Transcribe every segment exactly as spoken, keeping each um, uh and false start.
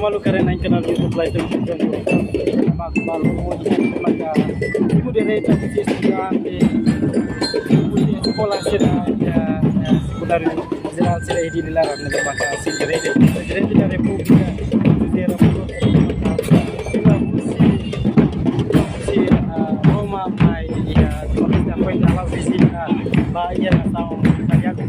Malu karena iha kanál YouTube lae, iha kanál YouTube. Malu, malu, malu, maka, ibu direta, husi estudante, husi eskola sira, iha, iha sekundáriu jerál sira iha Dili laran, ne'ebé maka, husi direta, Prezidente da Repúblika, husi Repúblika, husi, husi, ah, Roma, mai, iha, Timor-Leste, apoiu hala'o vizita, ba, iha, nasaun italianu.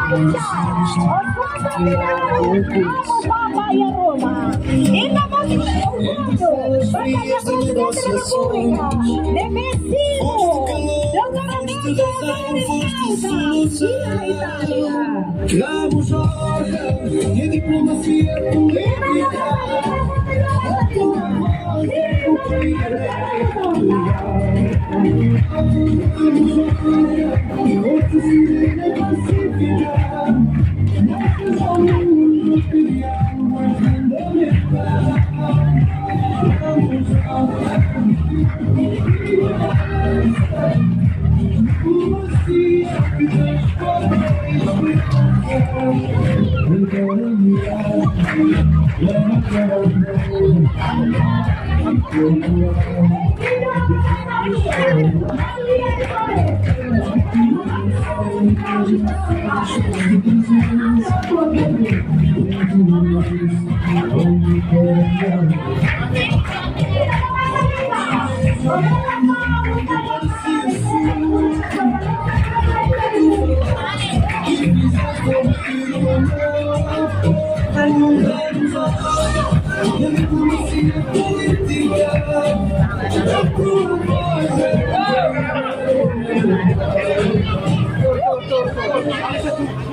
Os quatro finalistas vamos para Baía Roma. E na música do mundo, Batalha Presidente da República, de Messino, doutoramento da Itália. Vamos jogar, e diplomasia política.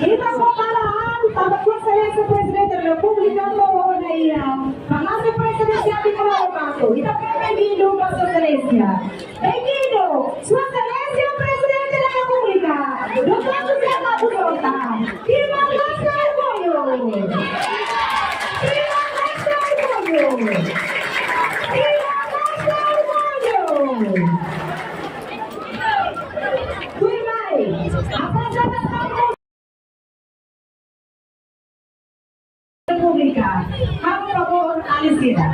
Ita prepara an para Sua Exelénsia Prezidente da Repúblika, Sua Exelénsia Palásiu Prezidensiál di Kota Kinabalu. Ita prepara an para Sua Exelénsia. Bem-vindo, Sua Exelénsia Prezidente da Repúblika, doutór José Ramos Horta. Timor-Leste orgullu. Timor-Leste orgullu. Timor-Leste orgullu. Tuirmai, aprezentasaun Repúblika. Por favór, alin sira.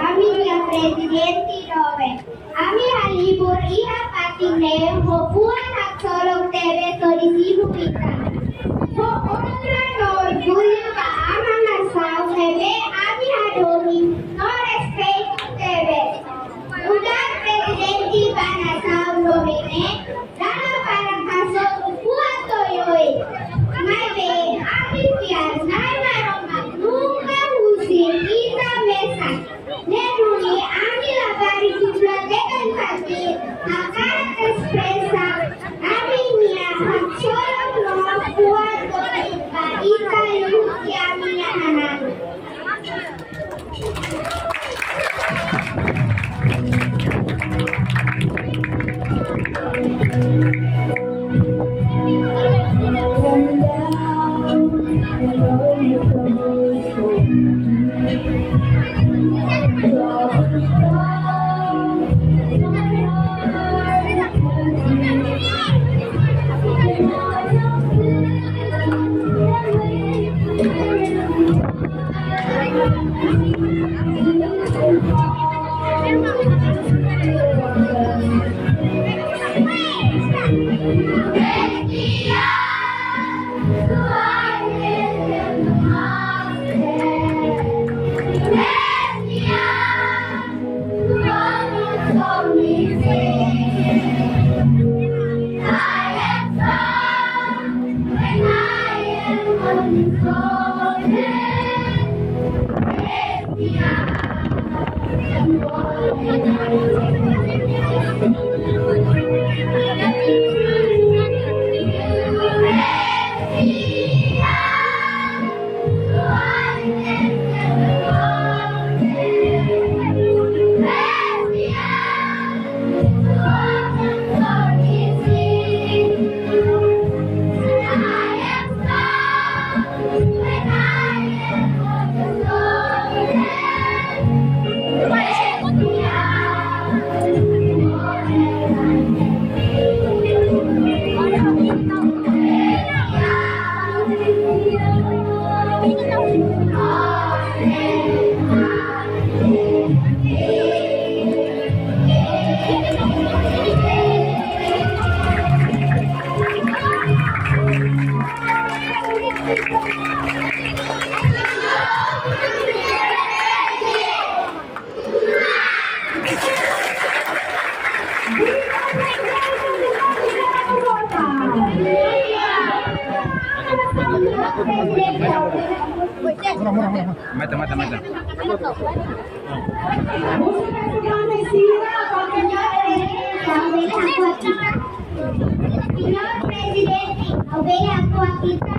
Ami-nia Prezidente doben. Ami halibur iha fatin ne'e ho fuan haksolok tebes hodi simu ita. Ho onra no orgullu ba Aman nasaun ne'ebé ami hadomi no respeitu tebes. Nu'udar Prezidente ba nasaun doben ne'e, dala barak hasoru fuan to'o oin. Maibé, ami fiar Na'i Maromak nunka husik ita mesak. Ne'e duni ami labarik tujuan de'it, hakarak espresa ami-nia haksolok no fuan to'o oin ba ita liuhusi ami-nia hananu. Mata, mata, mata. Música sira, para akompaña a la gente, para bailar con la pista. Señor presidente, a bailar con la pista.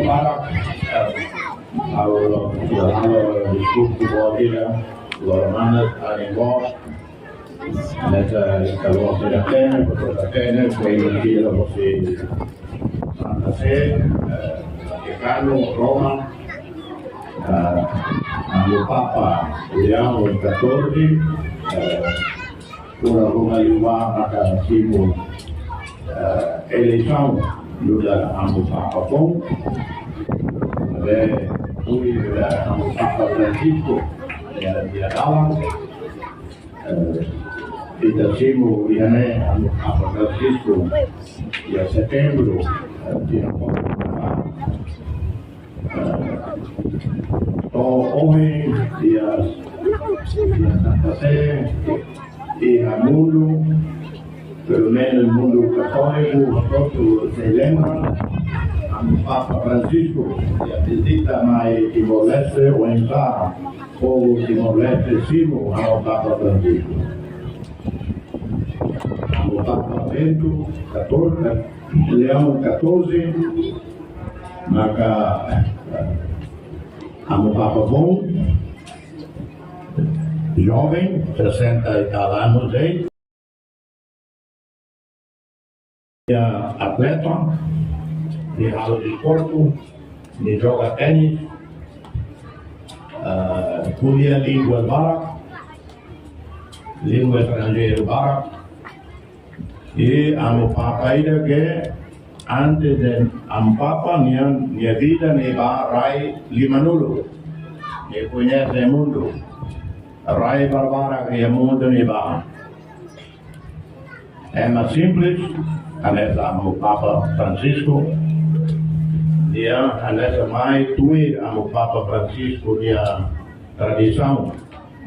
Para, eh, ha'u, ha'u, diskusi boot ida, loron manas, anin boot, nesa, kalau tidak kena, betul tak kena, saya kira masih Santa Sé, eh, Vatikanu, Roma, eh, Amu Papa Leão catorze, eh, pura ruma liu ba maka simu, eh, eleisaun nu'udar Amu Papa foun, de, ui, de, Amu Papa Francisco, de, de Adalan, eh, ita simu iha ne'e Amu Papa Francisco iha Setembru, eh, tinan, eh, to'o ohin iha, iha Santa Sé, iha mundu, pelumenus mundu katóliku, to'o sei lembra, Amu Papa Francisco iha vizita mai Timor-Leste, oinsá povu Timor-Leste simu Amu Papa Francisco. Amu Papa Bento catorze, Leão catorze, maka Amu Papa foun, joven, sessenta e tal anos, hein? Nia atleta, nia halo desportu, nia joga tenis, eh, ko'alia língua barak, língua estranjeiru barak. I Amu Papa ida ke antes de Amu Papa nia, nia vida ne'ebá rai limanulu. Nia koñese mundu. Rai barbarak iha mundu ne'ebá. Ema simples, hanesan Amu Papa Francisco, nia hanesan mai tuir Amu Papa Francisco nia tradisaun,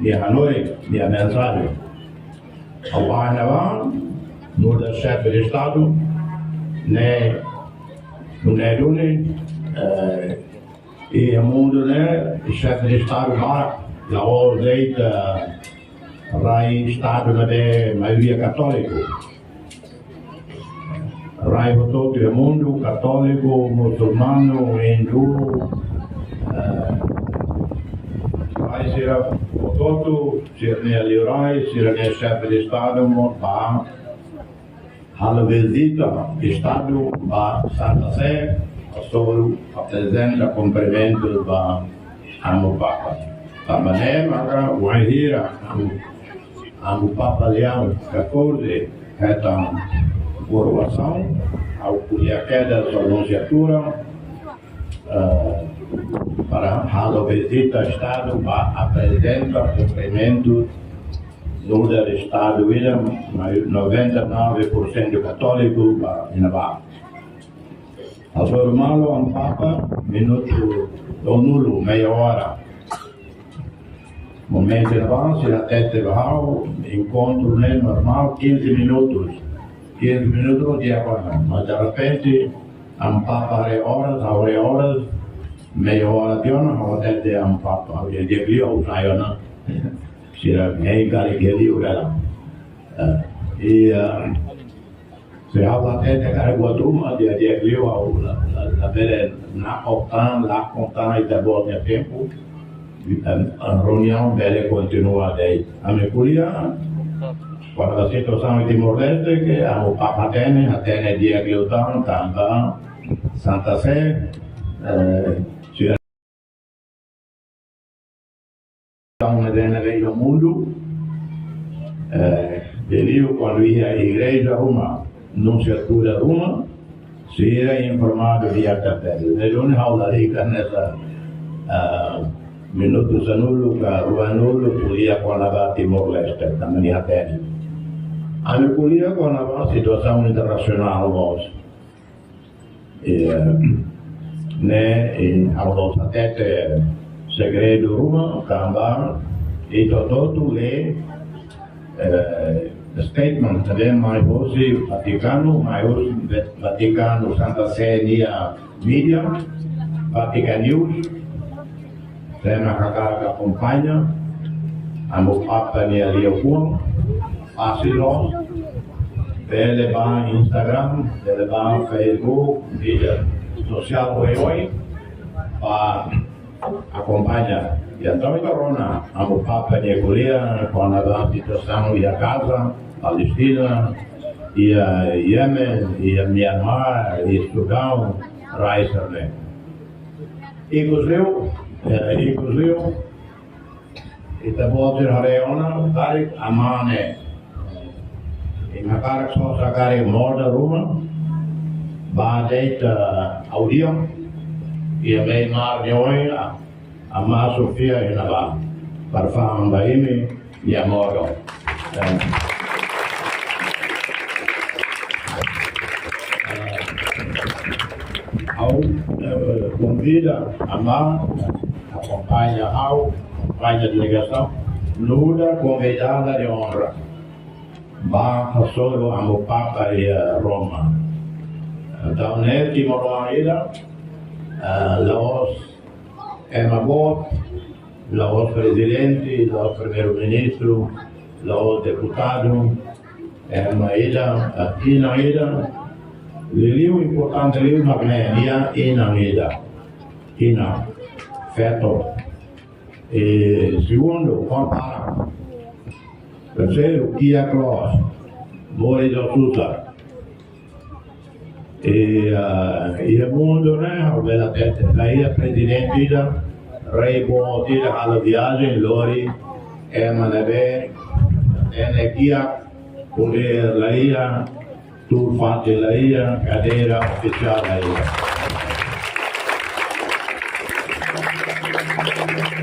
nia hanoin, nia mensajen. Ha'u hanoin, nu'udar xefe de Estadu, ne'e, nune'e duni, eh, iha mundu ne'e, xefe de Estadu barak, la'ós de'it, eh, rai Estadu ne'ebé maioria katóliku. Rai hotu-hotu iha mundu, katóliku, musulmanu, hindu, eh, rai sira hotu-hotu, sira-nia liurai, sira-nia xefe de Estadu, mós bá halo vizita Estadu ba Santa Sé, hasoru aprezenta kumprimentus ba Amu Papa. Tanba ne'e maka wainhira Amu, Amu Papa Leão catorze hetan koroasaun, ha'u ko'alia kedas sua nunciatura, eh, para halo vizita Estadu ba aprezenta kumprimentus nu'udar Estadu ida, mai noventa e nove por cento katóliku ba iha ne'ebá. Hasoru malu Amu Papa minutu ruanulu, meia hora. Momentu ne'ebá, sira hatete ba ha'u, enkontru ne'e normál, quinze minutos. Quinze minutos, di'ak ona. Mas derrepente, Amu Papa haree oras, ha'u haree oras, meia hora tiha ona, ha'u hatete Amu Papa, ha'u dehan di'ak liu ha'u sai ona. Sira hein karik liu dala. Eh, i, eh, se ha'u hatete karik buat ruma, di'ak liu ha'u la, la, labele nakon tan, lakon tan, ita-boot nia tempu. Eh, reuniaun bele kontinua de'it. Ami ko'alia, Kona-ba situasaun iha Timor-Leste, ke amu papa hatene, hatene di'ak liután, tanba Santa Sé, eh, situasaun ne'ebé iha mundu, eh, liuliu kuandu iha igreja ruma, nunsiatura ruma, sira informadu di'ak tebes. Ne'e duni ha'u lalika hanesan, ah, minutu sanulu ka ruanulu ko'alia kona-ba Timor-Leste, tanba nia hatene. Ami ko'alia kona-ba situasaun internasionál mós. Eh, ne'e, eh, ha'u la hatete segredu ruma, tanba ita hotu lee, eh, statement ne'ebé mai husi Vatikanu, mai husi Vatikanu Santa Sé nia media, Vatican News, sé mak hakarak akompaña, amu papa nia liafuan, fasil loos, bele ba Instagram, bele ba Facebook, media sosiál oioin, ba akompaña. Entaun ita rona, amu papa nia ko'alia kona-ba situasaun iha Gaza, Palestina, iha Yemen, iha Myanmar, iha Sudán, rai sira-ne'e. Ikusliu, eh, ikusliu, ita-boot sira haree ona, karik amá ne'e, imi hakarak sosa karik moda ruma, ba de'it, eh, aviaun, iha meimar nia oin, amá Sofia iha ne'ebá, para fa'an ba imi, nia modo. Eh, eh, ha'u, eh, konvida amá, akompaña ha'u, akompaña delegasaun, nu'udar konvidada de onra. Ba hasoru amu papa iha Roma. Entaun ne'e timoroan ida, eh, la'ós ema boot, la'ós prezidente, la'ós primeiru-ministru, la'ós deputadu, ema ida, eh, inan ida, liuliu importante liu mak ne'e, nia inan ida. Inan, feto. E segundu, kompara. Terseiru, kiak loos, moris susar. E, ah, iha mundu ne'e, ha'u bele hatete, la iha prezidente ida, rei boot ida, halo viajen, lori ema ne'ebé, ema kiak, podér la iha, tuur fatin la iha, kadeira ofisiál la iha.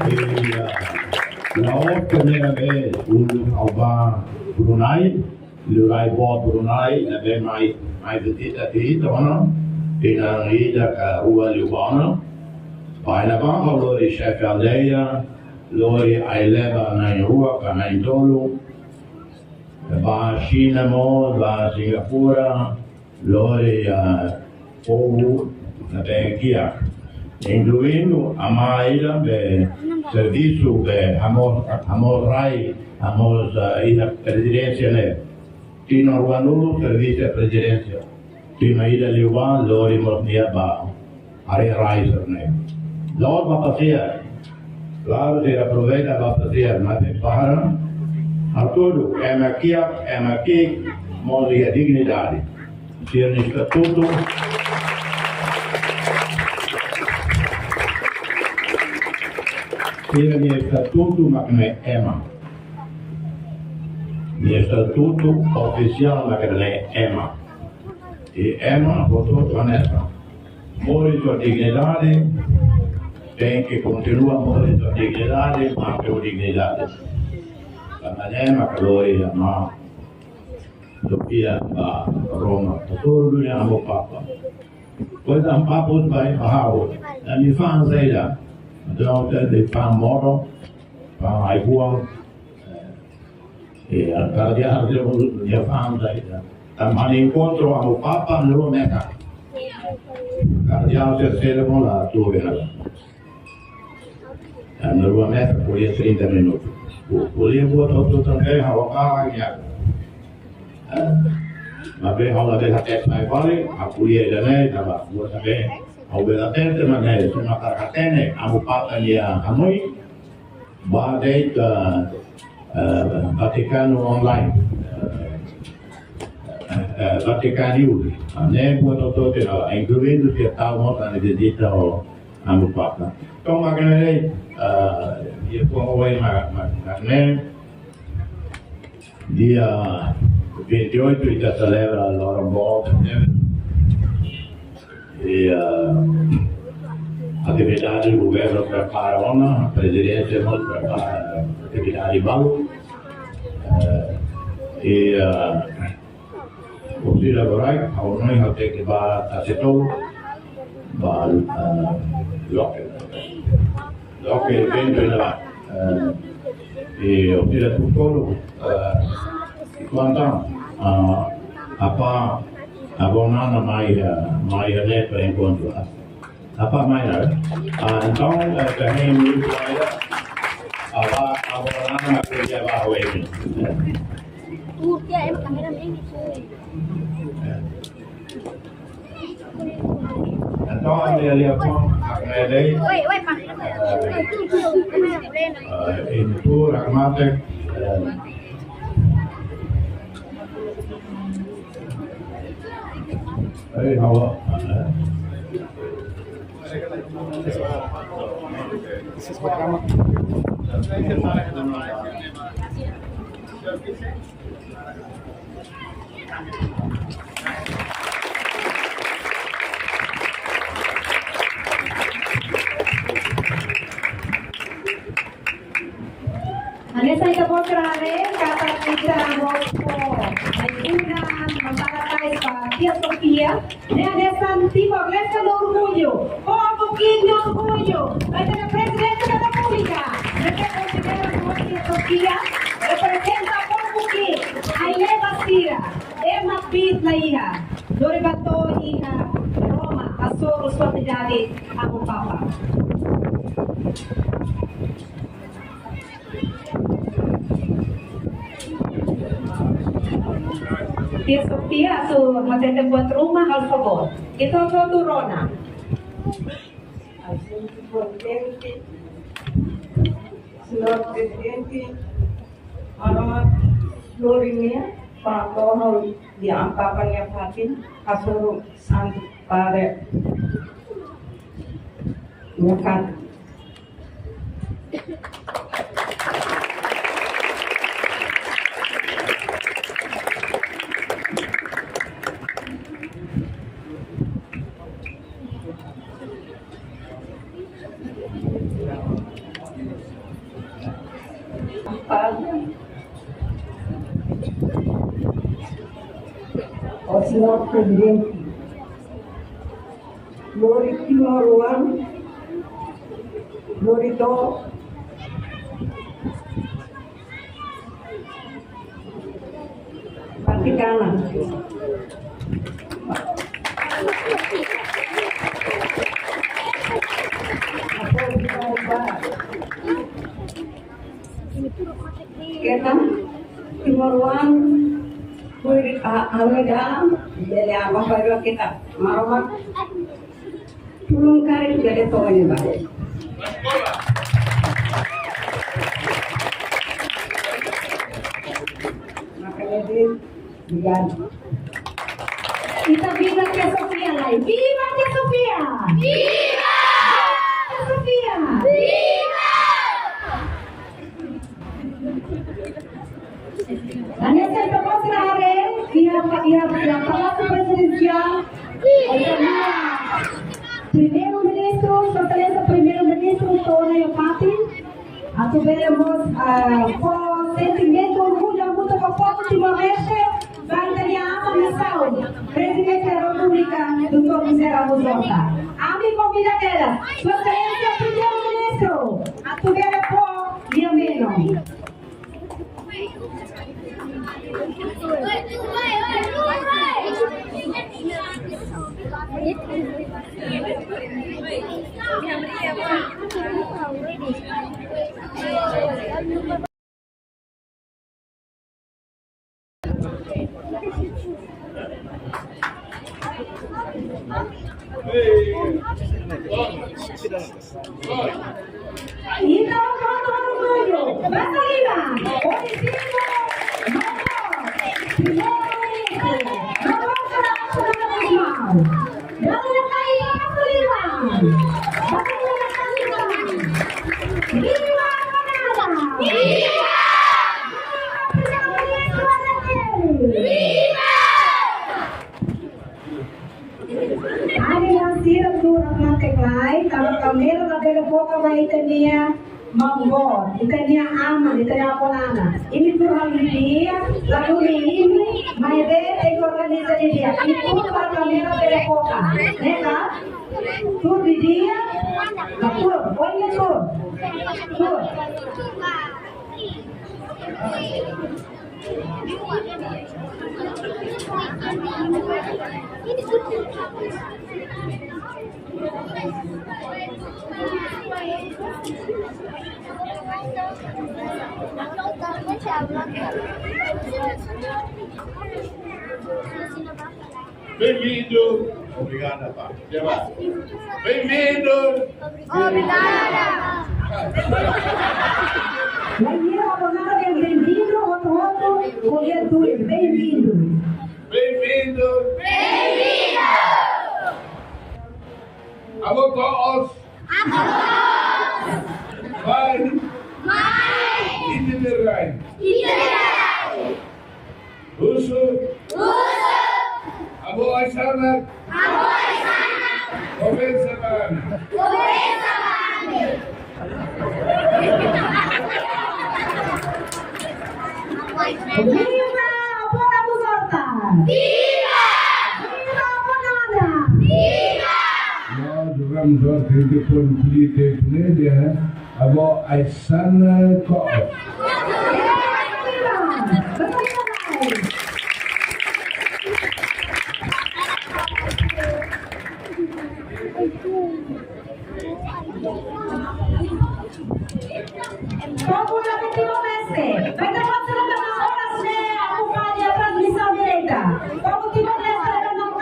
E, ah, la'ós primeira vez, uluk ha'u ba Brunei, liurai boot Brunei, ne'ebé mai, mai vizita tiha ona, tinan ida ka rua liubá ona. Ba iha ne'ebá ha'u lori xefe aldeia, lori ai-leba na'in rua ka na'in tolu. Ba Xina mós, ba Singapura, lori, ah, povu ne'ebé kiak. Inkluindu amá ida be servisu be hamoos, hamoos rai, hamoos, ah, iha prezidénsia ne'e. Tinan ruanulu servisu iha prezidénsia. Tinan ida liubá lori mós nia ba haree rai sira-ne'e. La'ós ba pasiar. Klaru, sira aproveita ba pasiar, maibé para hatudu, ema kiak, ema ki'ik, mós iha dignidade. Sira-nia estatutu, sira-nia estatutu mak ne'e ema. Nia estatutu ofisiál mak ne'e ema. I ema, portantu, hanesan. Moris ho dignidade, tenke kontinua moris ho dignidade, mate ho dignidade. Tanba ne'e mak lori amá Sofia ba Roma, hasoru duni amu papa. Depois amu papa ba iha ha'u, ami fa'an saida. Entaun, ami fa'an modo, fa'an ai-fuan, eh, E, kardeál sira mós nia fa'an saida. Tanba ami enkontru amu papa na'in-rua mesak. Kardeál sira seluk mós la tuur iha ne'ebá. Na'in-rua mesak ko'alia trinta minutu. Ko-, ko'alia buat hotu-hotu tanba ha'u hakarak iha. Eh, maibé ha'u labele hatete fali, ha'u ko'alia ida-ne'e, tanba buat ne'ebé ha'u bele hatete, maibé se mak hakarak hatene amu papa nia hanoin, ba de'it, eh, eh, Vatikanu online, eh, eh, Vatikanu, ah, ne'e buat hotu-hotu, ah, inkluidu tiha tau mós ami vizita ho Amu Papa. Entaun, mak ne'e, eh, iha foin ohin mak, mak, mak ne'e, dia vinte e oito ita selebra loron boot, ne'e? E, eh, atividade governu prepara ona, prezidente mós prepara atividade balu. Eh, e, eh, orsida gorai, ha'u hanoin ha'u tenke bá Tasitolu, bá, eh, loke, loke eventu ne'ebá. Eh, e orsida Tasitolu, eh, kuandu, eh, apá, apá Nana mai, eh, mai ne'e para enkontru. Apá mai, eh? Ah, entaun, eh, também muito obrigado. Apá, apá Nana que já vai hoje. Entaun, ami lia-liafuan, agradese, eh, eh, imi tuur, hakmatek, eh, eh, ha'u, eh, Hanesan ita-boot sira haree, katak ita mós fó ai-kunan, masalah tais ba Tia Sofia, ne'e hanesan Timor-Leste nia orgullu, povu ki'ik nia orgullu, ba ita-nia Prezidente da Repúblika, ne'ebé konsidera Tia Sofia reprezenta povu ki'ik, ai-leba sira, ema kbiit la iha, lori ba to'o iha Roma, hasoru sua idade Amu Papa. Tia Sofia, atu hatete buat ruma, halo favór. Ita hotu-hotu rona. Asuntu kontente, Señór Prezidente, Maromak lori nia, para tohon dia ampapa nia fatin, hasoru Santu Padre nia fatin. Ó Señór Prezidente, lori timoroan, lori to'o Vatikanu. Keta timoroan, kuir a, aweda, bele apa baru kita, Maromak. Tulun karik bele to'o iha ne'ebá. Makanya di, di, ita viva Tia Sofia lai. Viva Tia Sofia! Viva! Tia Sofia! Viva! Hanesan ita-boot sira haree, iha, iha, iha Palásiu Prezidensiál, iha Primeiru-Ministru, Sua Exelénsia Primeiru-Ministru, to'o ona iha fatin, atu bele mós, ah, fó sentimentu orgullu hamutuk ho povu Timor-Leste, ba ita-nia aban nasaun, Prezidente da Repúblika, doutór José Ramos Horta. Ami konvida kedas, Sua Exelénsia Primeiru-Ministru, atu bele fó lia-menon. Ita hotu-hotu orgullu. Basa liman, hodi simu Maibor, Primeiru-Ministru, Maibor José Ramos Horta. Dala ida mai, basa liman. Basa liman, basa liman. Viva Granada! Viva! Viva Primeiru-Ministru Arnaldo Melo! Viva! Ami-nia sira tuur hakmatek lai, tanba kámera labele foka ba ita-nia maun boot, ita-nia aman, ita-nia avó Nana. Imi tuur halo didi'ak, la duni imi, maibé tenke organiza didi'ak. Imi tuur para kámera bele foka. Ne'e ka? Tuur didi'ak, la tuur, foin ne'e tuur. Tuur. Bem-vindo. Obrigada, pá. Bem-vindo. Obrigada. Bem-vindo, obrigada, bem-vindo, outro, outro, colher tudo, bem-vindo. Bem-vindo. Bem-vindo. Avó Koos. Avó Koos. Mai. Mai. Ita-nia rai. Ita-nia rai. Husu. Husu. Avó Ai-Sanak. Avó Ai-Sanak. Kompensa ba ami. Kompensa ba ami. Viva avó Ramos Horta! Viva! Viva avó Nana! Viva! Nós vamos ao tempo político, né? Avó Ai-Sanak Koos. Povu Timor-Leste, bainhira ita-boot sira oras ne'e akompaña transmisaun direta. Povu Timor-Leste,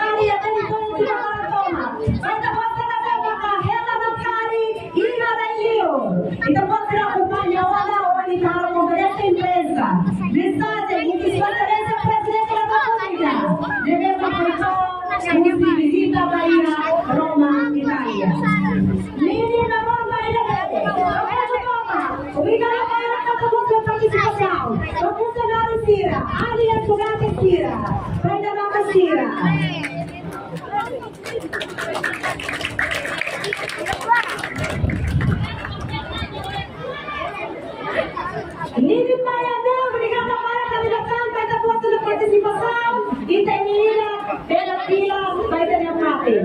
bainhira ita-boot sira oras tomak, bainhira ita-boot sira hela nakari, iha rai-li'ur. Ita-boot sira akompaña ona, hodi halo konferénsia imprensa. Mensajen husi Sua Exelénsia Prezidente da Repúblika, ne'ebé mak foin husik vizita ba iha Roma, Itália. Menina Roma, Itália. Obrigada barak ba ita-boot sira-nia partisipasaun. Ba funsionáriu sira, alin estudante sira, ba ita-boot sira. Ninia pai, obrigada barak ba ita-boot sira-nia partisipasaun, ita-nia bela fila ba ita-nia fatin.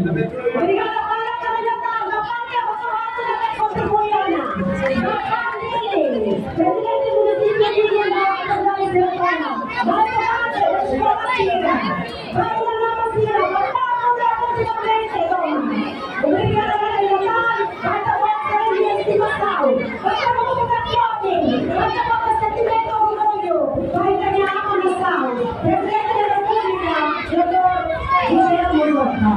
Obrigada barak ba ita-boot sira-nia kontribuisaun. Prezidente Munisípiu Dili, Autoridade Seletora, Autoridade Eskola Sira. Obrigada, Natal. Basta você, estimação. Basta você, basta você, sentimento, orgulho. Vai ganhar a nação. Presidente da República, doutor José Ramos Horta.